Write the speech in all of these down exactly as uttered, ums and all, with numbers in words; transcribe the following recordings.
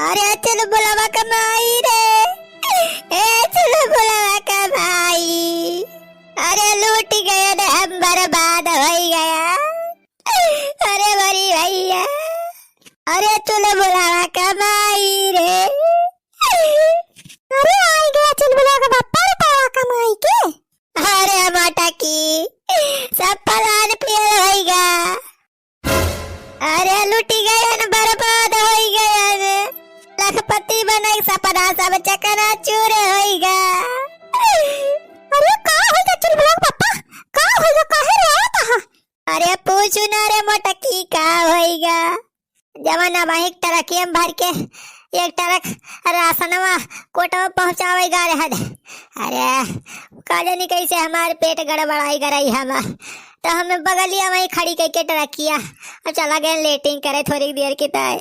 अरे चुलबुलवा क माई रे, ए चुलबुलवा क माई, अरे लूट गया रे, हम बर्बाद होइ गया। अरे मोरी भइया, अरे चुलबुलवा क माई रे। अरे आइ गया चुलबुलवा क बप्पा, रुपवा क माई के। अरे मोटकी, सब plan fail होइगा। अरे लुटि गयन, बर्बाद होइ गयन, लखपति बनइ क सपना सब चकनाचूर होइगा। अरे का होइगा चुलबुलवा क पप्पा, का होइगा, काहे रोवत हा? अरे पूछू ना रे मोटकी, का होइगा, जवन अबहीं ट्रकिया में भर के एक ट्रक रासनवा कोटवा पहुँचावइ गा रहे। अरे, का जानी कइसे हमार पेट गड़बड़ाइ गरइ हमार। त हम बगलिया मइँ खड़ी कइके ट्रकिया, अब चला गए लेटरिन करे थोरी देर की ताई।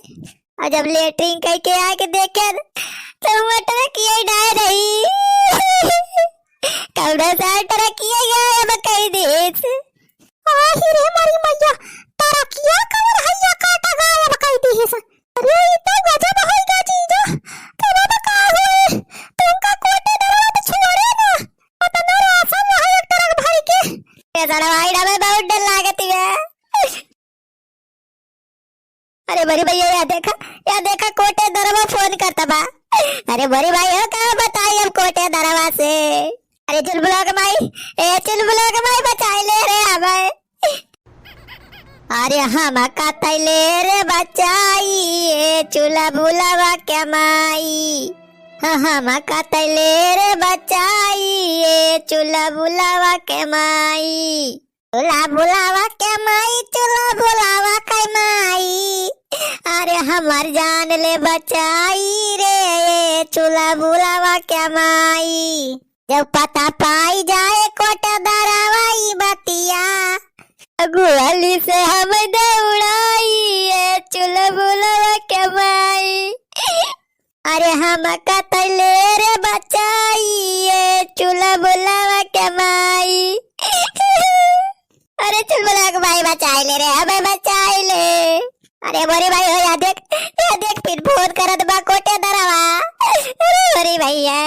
अउर जब लेटरिन कइके आइके देखे, त हुआँ ट्रकिया ही नाहीं रही। कउनो सार ट्रकिया गायब कइ दिहिस। आही रे मोरी मइया, ट्रकिया कवन हइया काटा गायब कइ दिहिस। अरे, ई त गजब होइगा जीजा। तब अब का होई? तुमका कोटेदरवा में छोड़े ना। अतना रासन रहा एक ट्रक भर के। ए सड़वाई डबे बहुत डर लागत बा। अरे बड़ी भइया, या देखा, या देखा, कोटेदरवा फोन करत बा। अरे बड़ी भाई हो, का बताई हम कोटेदरवा से। अरे चुलबुलवा क माई, ए चुलबुलवा क माई, बचाइ ले रे हमें। अरे हमका तइले रे बचाई, ए चुलबुलवा क माई। हाँ, हमका तइले रे बचाई, ए चुलबुलवा क माई। चुलबुलवा क माई, चुलबुलवा क माई, अरे हमर जान ले बचाई रे, ए चुलबुलवा क माई। जब पता पाइ जाए कोटेदरवा ई बतिया, गोली से हम दौड़ाई, ए चुलबुलवा क माई। अरे हमका तइले रे बचाई, ए चुलबुलवा क माई। अरे चुलबुलवा क माई बचाइ ले रे, हमें बचाइ ले। अरे मोरी भाई हो, या देख, या देख, फिर फोन करत बा कोटेदरवा। अरे मोरी भइया।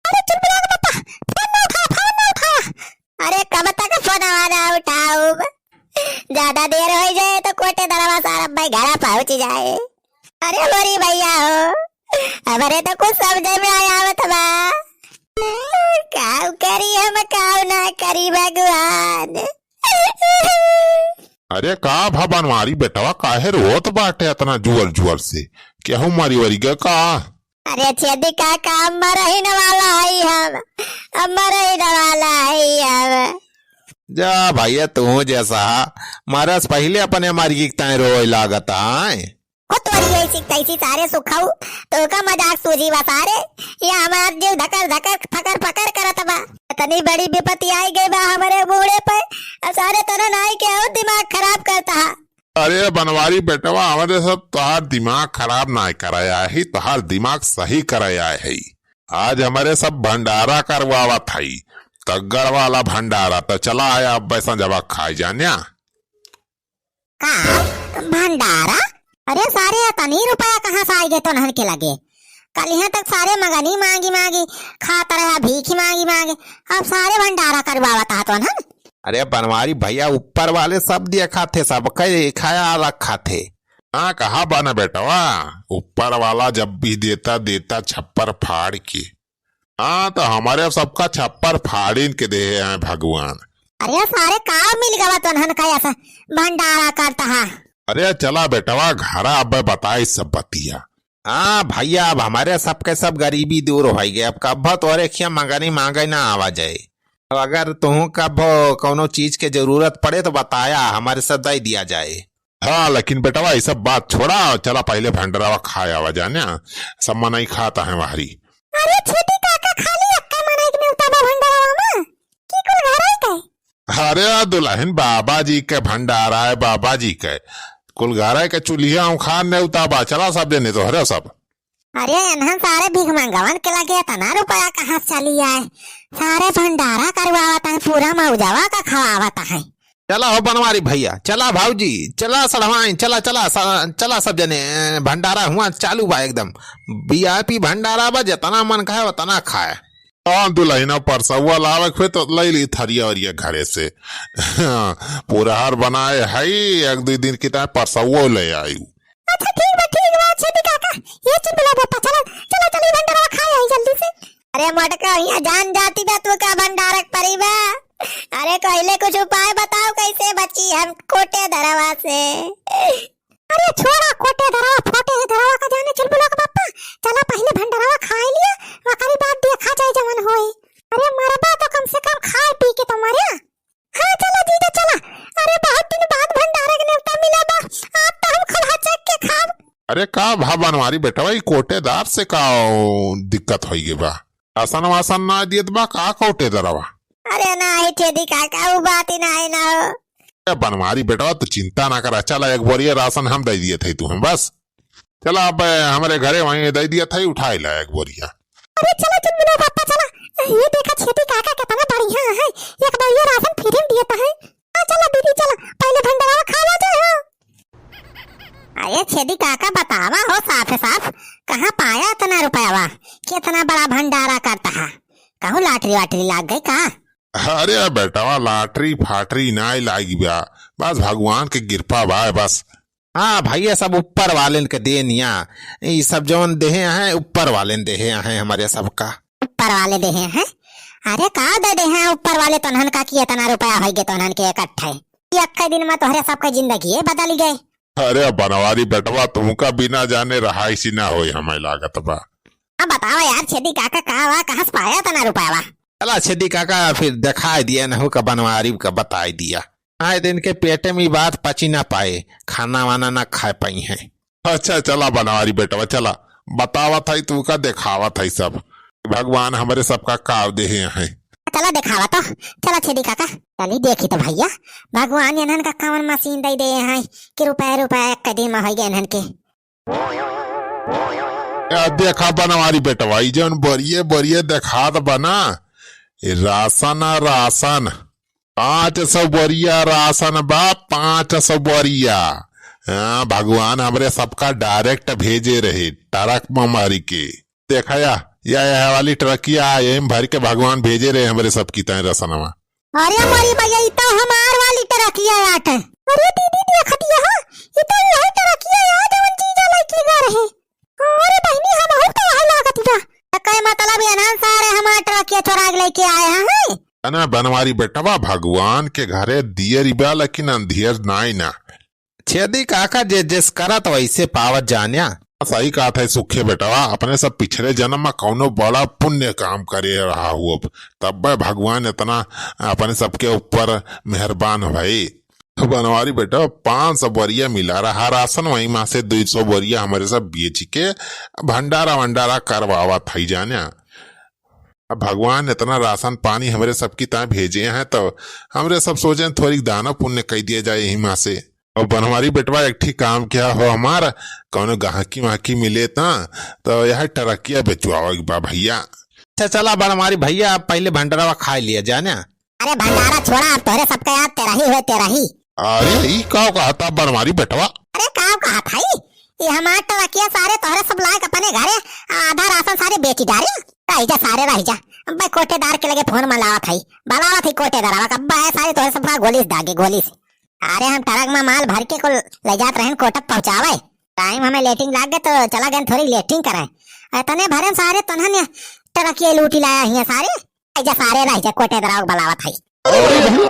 अरे चुलबुलवा क पप्पा, फोन ना उठावा, फोन ना उठावा। अरे कब तक फोनवा ना उठाउब? ज्यादा देर होइ जाए त कोटेदरवा सार अब्बइ घरा पहुँचि जाए। अरे मोरी भइया हो, हमरे त कुछ समझे में नाहीं आवत बा। काउ करी हम, काउ ना करी भगवान। अरे का भा बनवारी बेटवा, काहे रोत बाटे अतना जुअर जुअर से? केहू मरी वरी गए का? अरे छेदी काका, मरहिन वाला हई हम, अब मरहिन वाला हई हम। जा भइया, तू जइसा मरे से पहिले अपने मरिये के ताईं रोए लागत आए। हो तोरी ऐसी तैसी सारे सुखाऊ, तोका मजाक सूझी बा सारे, या हमार जीव धकर धकर फकर फकर करत बा। इतनी बड़ी विपत्ति आइ गइ बा हमरे बूढ़े पे, अब सारे तोरे नाई के अउर दिमाग खराब करत हा। अरे बनवारी बेटवा, हमरे सब तोहार दिमाग खराब नाहीं करइ आए ही, तोहार दिमाग सही करइ आए ही। आज हमरे सब भंडारा करवावत हई, तगड़ वाला भंडारा। त चला आया, अब बैसा जबा खाइ जान्या। का भंडारा? अरे सारे, अतनी रुपया कहाँ से आइ गए तोनहन के लगे? कलिहाँ तक सारे मगनी माँगी माँगी खात रहा, भीख माँगी माँगी, अब सारे भंडारा करवावत हा तोनहन। अरे बनवारी भइया, ऊपर वाले सब देखत हे, सबके ख्याल रखत हे। हाँ, कहा बा न बेटवा, ऊपर वाला जब भी देता, देता छप्पर फाड़ के। हाँ, त हमरे सबका छप्पर फाड़िन के देहे हैं भगवान। अरे सारे, का मिल गवा तोनहन का ऐसा भंडारा करत हा? अरे चला बेटवा, घरा अब बताई सब बतिया। हाँ भइया, अब हमरे सबके सब गरीबी दूर होइ गए, अब कब्बो तोरे खिया मगनी माँगे ना आवा जाए। अब अगर तुहूँ कब्बो कउनो चीज के जरूरत पड़े त बताया, हमरे सब दइ दिया जाए। हाँ, लेकिन बेटवा, ई सब बात छोड़ा, चला पहिले भंडरवा खाए आवा जान्या, सब मनई खात हैं वहरी। अरे छेदी काका, खाली अक्का मनई के नेवता बा भंडरवा मा, कि कुल घरई के? अरे दुलहिन, बाबा जी के भंडारा है, बाबा जी के, कुल घरई के चुलिया उखार नेवता बा, चला सब जने तोहरे सब। अरे एनहन सारे भीख मंगवन के लगे इतना रुपया कहाँ से चली आए? सारे भंडारा करवावत हैं, पूरा मउजवा का खवावत हैं। चला हो बनवारी भइया, चला भौजी, चला सड़वाइन, चला, चला, स-, चला सब जने, भंडारा हुआ चालू बा एकदम। VIP भंडारा बा, जेतना मन कहे ओतना खाए। हाँ, दुलहिना परसउआ लावे के होई तो लइ ली थरिया ओरिया घरे से। पुरहर बनाए हई, एक दुइ दिन की ताई परसउआ लइ आयु। अच्छा, ठीक बा, ठीक बा, छेदी काका। ये चुलबुला बापा, चला, चला, चला, ई भंडारा खाए आई जल्दी से। अरे मोटका, हियाँ जान जाती बा तू का भंडारा के परी बा। अरे पहिले कुछ उपाय बताओ, कैसे बची हम कोटेदरवा से। अरे छोड़ा कोटेदरवा, फोटेदरवा का जाने चुलबुला के बापा। चला पहिले भंडारवा खाए लिया, ओकरी बाद देखा जाए जवन होई। अरे मरबा तो कम से कम खाए पी के तो मरे। हाँ, चला जीजा, चला। अरे, बहुत दिन बाद भंडारे के नेवता मिला बा। आज तो हम खूब हचक के खाब। अरे, का भा बनवारी बेटवा, ई कोटेदार से का, ओ, दिक्कत होई गई बा? रासन वासन ना दियत बा का कोटेदारवा? अरे, नाही छेदी काका, उ बात ही नाही ना हो। ए बनवारी बेटवा, तू चिंता ना करा, चला, एक बोरिया रासन हम दइ दियत हई तुहन, बस। चला, अब हमरे घरे वहीं दइ दियत हई, उठाइ ला एक बोरिया। अरे चला चुलबुला बापा चला, ये देखा छेदी काका केतना बढ़िया है, एक बोरिया रासन free में दियत है। हाँ चला दीदी चला, पहिले भंडारा खावा जाए हो। अरे छेदी काका बतावा हो साफ साफ, कहाँ पाया इतना रुपयावा, केतना बड़ा भंडारा करता है, कहूँ lottery वाटरी लाग गई का? अरे बेटवा, lottery फाटरी नाई लागी बा, बस भगवान के कृपा बा बस। हाँ भइया, सब ऊपर वालेन के देनिया। ई सब जौन देहे हैं, ऊपर वालेन देहे हैं हमरे सबका। ऊपर वाले देहे हैं? अरे का दे देहे हैं ऊपर वाले तोन्हन का कि इतना रुपया होइ गए तोन्हन के इकट्ठे? ई एक्के दिन में तोहरे सबके जिंदगी बदल गए। अरे बनवारी बेटवा, तुमका बिना जाने रहाइसी ना होई, हमें लागत बा। अब बतावा यार छेदी काका, का वा, कहाँ से पाया इतना रुपया वा? चला छेदी काका, फिर देखाइ दिया, नहु का बनवारी का बताइ दिया। आए दिन के पेटे में ई बात पची ना पाए, खाना वाना ना खाए पाई हैं। अच्छा, चला बनवारी बेटवा, चला, बतावत हई, तू का देखावत हई सब। भगवान हमरे सबका काव देहे हैं। चला देखावा तो, चला छेदी काका, चली देखी तो भइया, भगवान इन्हन का कवन मशीन दइ देहे हैं कि रुपया, रुपया एक्के दिन में होइ गए इन्हन के। ए, देखा बनवारी बेटवा, ई जौन बोरिये बोरिये देखात बा ना, ए रासन आ रासन, पाँच सौ बोरिया रासन बा, पाँच सौ बोरिया। हाँ, भगवान हमरे सबका direct भेजे रहे, truck में मारी के। देखा या, या, या वाली ट्रकिया, एम भर के भगवान भेजे रहे हमरे सबकी ताई रसनवा। अरे मोरी भइया, ई तो हमार वाली ट्रकिया आटे। अरे दीदी, देखतिया हो, ई तो यही ट्रकिया है जवन जीजा लइके गए रहे। अरे बहिनी, हमहू तो वही लागत बा। त कई मतलब ये ना सारे हमार ट्रकिया चोरा के लइके आए हैं? अना बनवारी बेटवा, भगवान के घरे दियर बा लेकिन अंधियर नाई ना। छेदी काका जे जेस करत वैसे पावत जान्या। सही कहत है सुखे बेटवा, अपने सब पिछले जन्म में कौनो बड़ा पुण्य काम करे रहा हुआ, तब्बे भगवान इतना अपने सबके ऊपर मेहरबान भई। बनवारी बेटवा, पाँच सौ बोरिया मिला रहा रासन, वही मा से दुई सौ बोरिया हमरे सब बेच के भंडारा वंडारा करवावत है जान्या। अब भगवान इतना रासन पानी हमरे सबकी ताई भेजे हैं, तो हमरे सब सोचे थोड़ी दानो पुण्य कई दिया जाए यही मा से। और बनवारी बेटवा, एक ठी काम किया हो हमार, कौनो गाहकी वाहकी मिले ता, तो यह ट्रकिया बेचवावे के बा भइया। अच्छा चला बनवारी भइया, अब पहिले भंडारवा खाए लिया जाए ना। अरे भंडारा छोड़ा, अब तोहरे सबका याद तेरा ही हुए, तेरा ही। अरे ई का कहता बनवारी बेटवा? अरे का कहत हई? ये हमार ट्रकिया सारे तोहरे सब लायक अपने घरे आधा रासन सारे बेची डारे। रह जा सारे, रह जा। अब मैं कोटेदार के लगे फोन मलावत हई, बलावत हई कोटेदारवा का, अब्बे सारे तोहरे सब का गोली से दागे, गोली से। अरे हम ट्रक में माल भर के कुल ले जात रहन कोटक पहुँचावे। टाइम हमें लेटिंग लाग गए तो चला गए थोड़ी लेटिंग करे। इतने भरे सारे तोन्हन ट्रकिया लूटी लाया हिया सारे। रह जा सारे, रह जा, कोटेदारवा का बलावत हई।